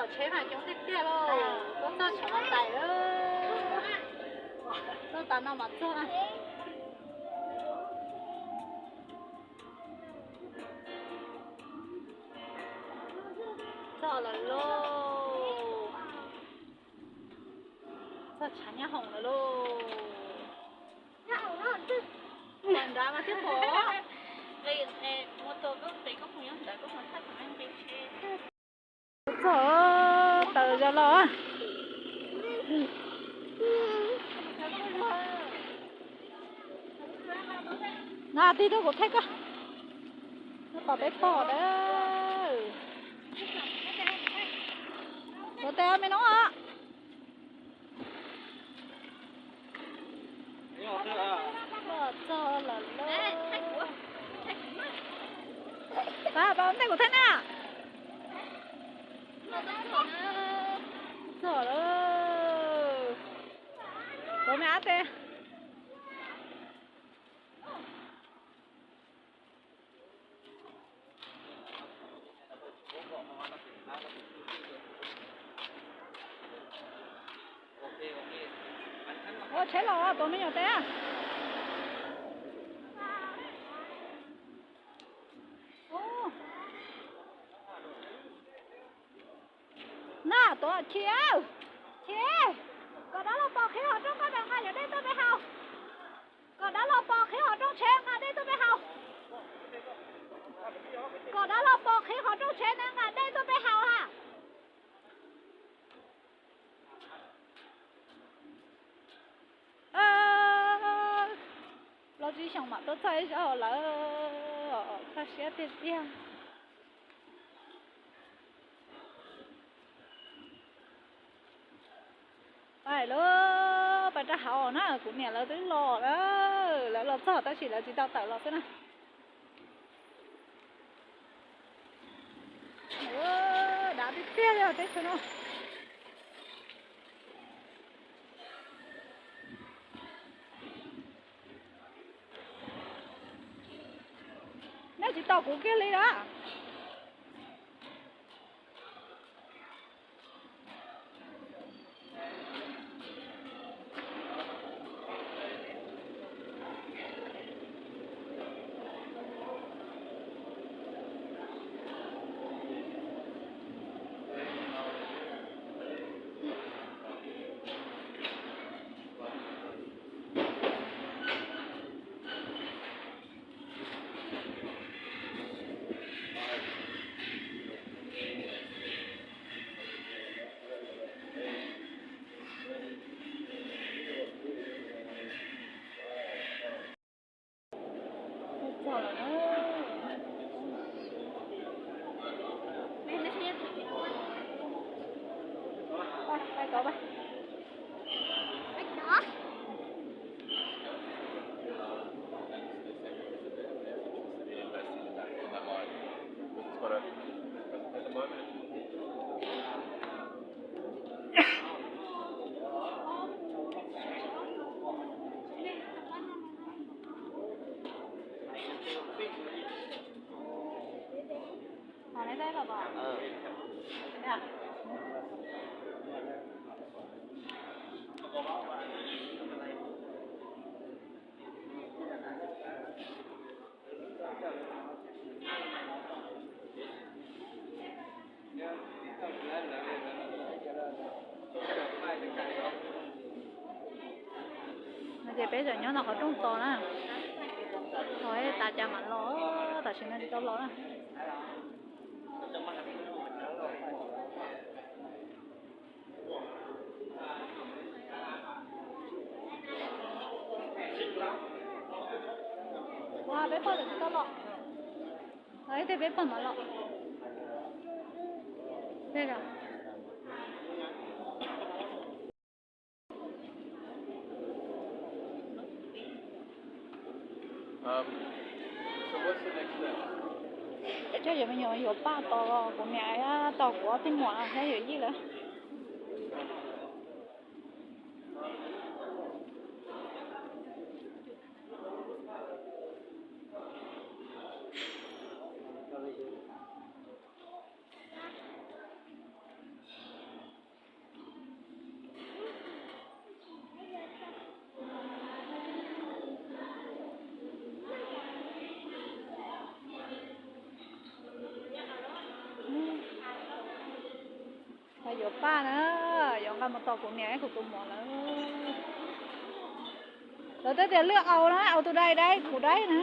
Tsheb mas coob tiag tiag lauj, tuaj txog tshav mas tais lawm. Tuaj tas no mas txog na. Txog lawm lauj. Txog tshav nyab hoom lawm lauj. Nrad mas twb pom. Txog taws zog los. Na, tig rau kuv thaij koj. Nws pom peb pom dawb. Tuav tes me noob os. Txog lawm lauj. Pab, pab ntej kuv thaij na. Txog lawm. Tuav me ab tes. Ua tsheb los tuav me nyuam tes. Na tuav, Chim, Chim, kom dab laug Pov qhib hauv rooj, koj nqa cov dej tuaj peb haus. Kom dab laug Pov qhib hauv rooj tsheb nqa dej tuaj peb haus. Kom dab laug Pov qhib hauv rooj tsheb nqa dej tuaj peb haus ha. Plaub tsib xyoos mam tuaj txog ib zaug lawm, kho siab tiag tiag. Pais lauj, pais rau hauv na, kuv niam lawv twb los lawm, lawv los txog tab sis lawv tsis tau tawm los xwb na. Dav tiag tiag li teb chaws no. Nej tsis tos kuv kiag li a. No ces peb tseem nyob ntawm qhov rooj tos na, tos tas cas mam los, tam sim no tsis tau los na. Peb pog tsis tau los, ib teg peb pog mam los. Coj yuav me nyuam yuav paj tos kuv niam, tos kuv ob tug muam thiab yawm yij lawm. Yuav paj na, yuav nqa mus tos kuv niam kuv tus muam lawm. Lawv twb tias lwj au na, au tus dai dai kuv dai na.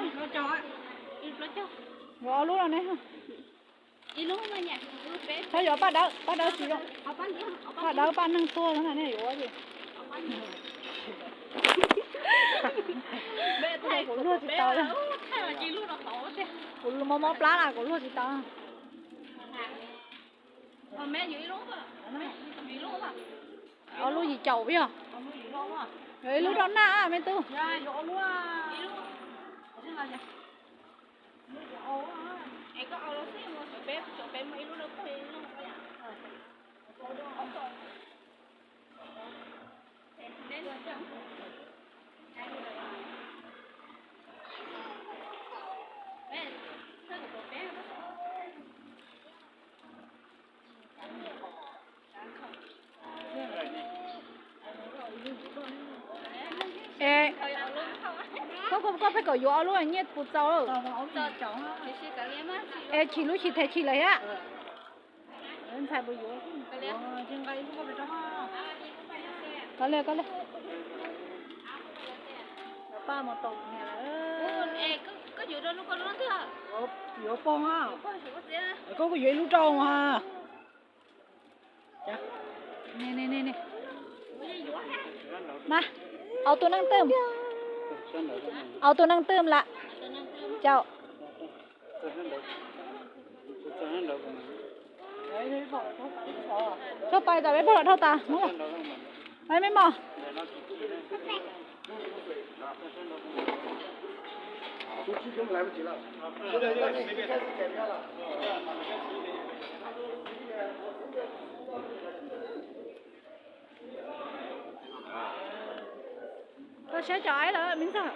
Yuav ob lub no ne. Txhob yuav paj dawb, paj dawb tsis zoo. Paj dawb paj neeg tuag na nej yuav. Kuv luag tsis tau. Kuv mob mob plab na kuv luag tsis tau. Ob lub yim caum yog. Yuav ib lub rau naj me tub. Es, koj, koj, koj pheej kom yuav ob lub nyiaj puas txaus lawm. Es chim lub chim them chim lawm thiab. Ntxhais puas yuav? Koj li, koj li. Paj mus tau niam lawm. Yuav poj, koj kuj yuav ib lub rau mas. Mas, au tus neeg twm, au tus neeg twm lam, caum. Tso pais tas peb pog los dhau tas, me mos. Koj saib cov aib lawm me ntxawg.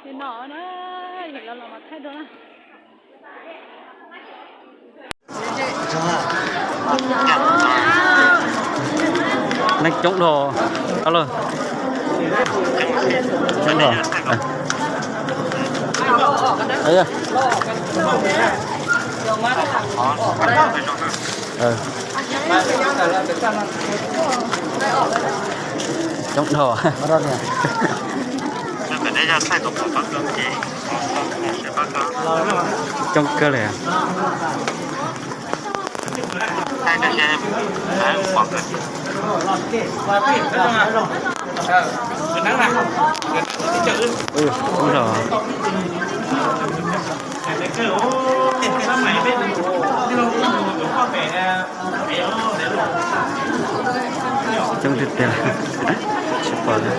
Li no na, los los mas thaij dua na. Neeg coob dhau. Alo. Coob dhau. Coob dhau. Coob kawg li. Ub, ub los. Coob tiag tiag, tsis pom li.